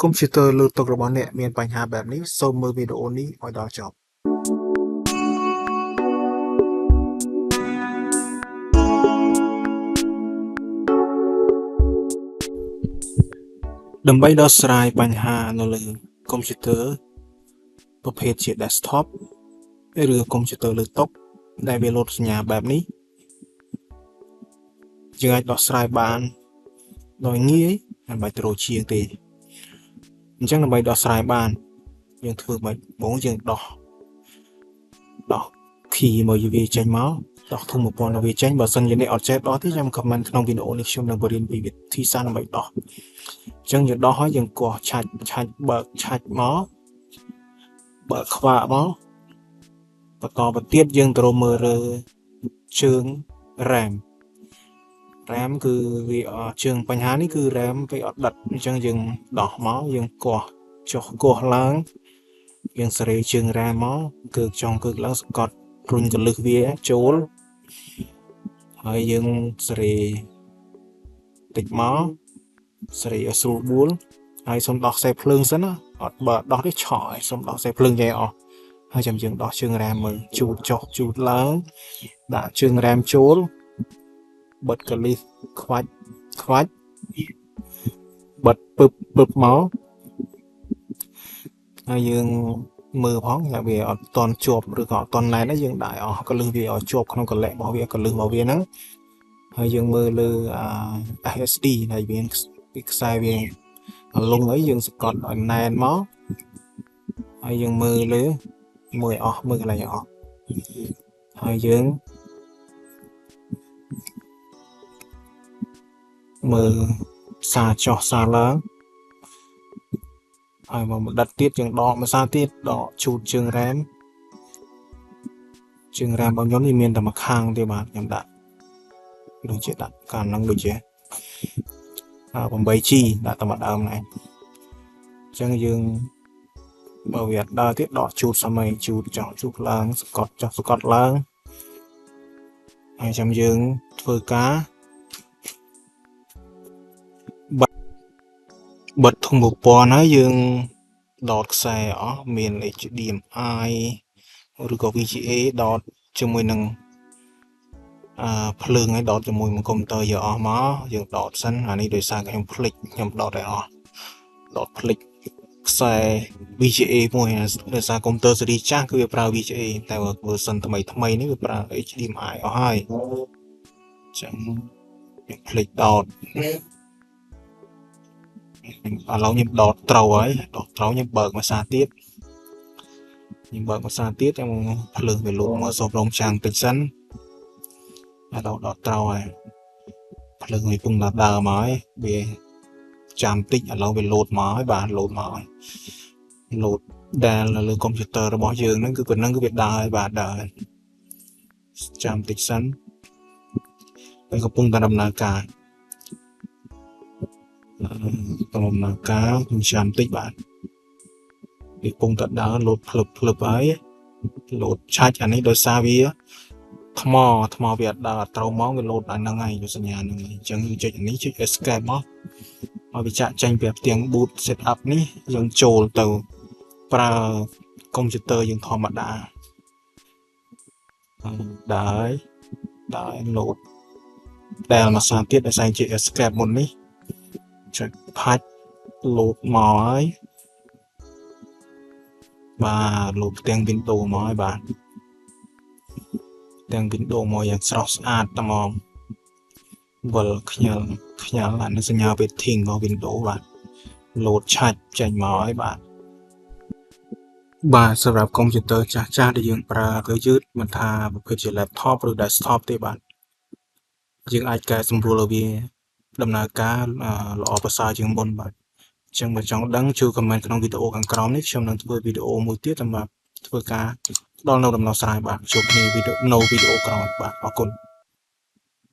កុំព្យូទ័រលើតុរបស់អ្នកមានបញ្ហាបែបនេះសូមមើលវីដេអូនេះឲ្យដល់ចប់ដើម្បីដោះស្រាយបញ្ហានៅលើកុំព្យូទ័រប្រភេទជា Desktop ឬកុំព្យូទ័រលើតុដែលវាលោតសញ្ញាបែបនេះយើងអាចដោះស្រាយបានដោយងាយមិនបាច់ទៅរកជាងទេអញ្ចឹងដើម្បីដោះស្រាយបានយើងធ្វើម៉េចបងយើងដោះ key មកវាចេញមកដោះធុងប្រព័ន្ធវាចេញបើសិនជាអ្នកអត់ចេះដោះទេចាំ comment ក្នុងវីដេអូនេះខ្ញុំនឹងបង្រៀនពីវិធីសាស្ត្រដើម្បីដោះអញ្ចឹងយើងដោះហើយយើងកោះឆាច់ឆាច់បើកឆាច់មកបើកខ្វាក់មកបន្តទៅទៀតយើងទៅមើលលើជើង RAM RAM គឺវាជើងបញ្ហានេះគឺ RAM វាអត់ដិតអញ្ចឹងយើងដោះមកយើងកោះចុះកោះឡើងយើងសេរីជើង RAM មកគឺចង់គឺឡើងសង្កត់រុញកលឹះវាចូលហើយយើងសេរីតិចមកសេរីឲ្យស្រួលបួលហើយសូមដោះខ្សែភ្លើងសិនណាអត់បើដោះនេះឆក់ហើយសូមដោះខ្សែភ្លើងចេះអស់ហើយចាំយើងដោះជើង RAM មើលជូតចុះជូតឡើងដាក់ជើង RAM ចូលបិទកលិះខ្វាច់ខ្វាច់បិទពឹបពឹបមកហើយយើងមើលផងថាវាអត់តន់ជាប់ឬក៏អត់តន់ណែនទេយើងដាក់អស់កលឹះវាឲ្យជាប់ក្នុងកលៈរបស់វាកលឹះរបស់វាហ្នឹងហើយយើងមើលលើ SSD ដែលមានពីខ្សែវាលងអីយើងសកត់ឲ្យណែនមកហើយយើងមើលលើមើលអស់មើលកន្លែងអស់ហើយយើងមើលសារចុះសារឡើងហើយមកដិតទៀតយើងដកមួយសារទៀតដកជូតជើង RAM ជើង RAM របស់ខ្ញុំនេះមានតែមួយខាងទេបាទខ្ញុំដាក់ដូចជាដាក់កាលហ្នឹងដូចជា 8G ដាក់តែមួយដើមហ្នឹងអញ្ចឹងយើងបើវាអត់ដើរទៀតដកជូតសម័យជូតចុះជូតឡើងសកត់ចុះសកត់ឡើងហើយចាំយើងធ្វើការបិទធុងប្រព័ន្ធហើយយើងដោតខ្សែអស់មាន HDMI ឬក៏ VGA ដោតជាមួយនឹងភ្លើងហើយដោតជាមួយនឹងកុំព្យូទ័រយកអស់មកយើងដោតសិនអានេះដោយសារខ្ញុំភ្លេចខ្ញុំដោតឲ្យអស់ដោតភ្លេចខ្សែ VGA មួយដោយសារកុំព្យូទ័រស៊េរីចាស់គឺវាប្រើ VGA តែ version ថ្មីថ្មីនេះវាប្រើ HDMI អស់ហើយអញ្ចឹងខ្ញុំភ្លេចដោតឥឡូវខ្ញុំដោតត្រូវហើយដោតត្រូវខ្ញុំបើកមួយសារទៀតខ្ញុំបើកមួយសារទៀតចាំភ្លើងវាលូតមកសូមរងចាំងតិចសិនឥឡូវដោតត្រូវហើយភ្លើងវាពងដល់ដើមហើយវាចាំតិចឥឡូវវាលោតមកហើយបាទលោតមកហើយលោតដែលនៅលើកុំព្យូទ័ររបស់យើងហ្នឹងគឺប៉ុណ្ណឹងគឺវាដើរហើយបាទដើរចាំតិចសិនវាកំពុងតែដំណើរការដំណើរការខ្ញុំចាំតិចបាទវាកំពុងតែដើរលោតភ្លឹបភ្លឹបហើយលោតឆាច់អានេះដោយសារវាថ្មវាអត់ដើរត្រូវមកវាលោតអាហ្នឹងហើយសញ្ញាហ្នឹងអញ្ចឹងយើងចុចអានេះចុច escape មកឲ្យវាចាក់ចេញពីផ្ទាំង boot setup នេះយើងចូលទៅប្រើកុំព្យូទ័រយើងធម្មតាដើរដើរលោតដែលមួយសារទៀតដោយសារចុច escape មុននេះចុចផាច់លោតមកហើយបាទលោតផ្ទាំង Windows មកហើយបាទផ្ទាំង Windows មកយ៉ាងស្រស់ស្អាតតែមកវិលខ្ញាល់ខ្ញាល់អានេះសញ្ញា waiting របស់ Windows បាទលោតឆាច់ចេញមកហើយបាទបាទសម្រាប់កុំព្យូទ័រចាស់ចាស់ដែលយើងប្រើគឺយឺតមិនថាប្រភេទជា laptop ឬ desktop ទេបាទយើងអាចកែសម្រួលឲ្យវាដំណើរការល្អប្រសើរជាងមុនបាទអញ្ចឹងបើចង់ដឹងជួយ comment ក្នុងវីដេអូខាងក្រោមនេះខ្ញុំនឹងធ្វើវីដេអូមួយទៀតសម្រាប់ធ្វើការផ្ដល់នូវដំណោះស្រាយបាទជួបគ្នាវីដេអូនៅវីដេអូក្រោយបាទអរគុណ។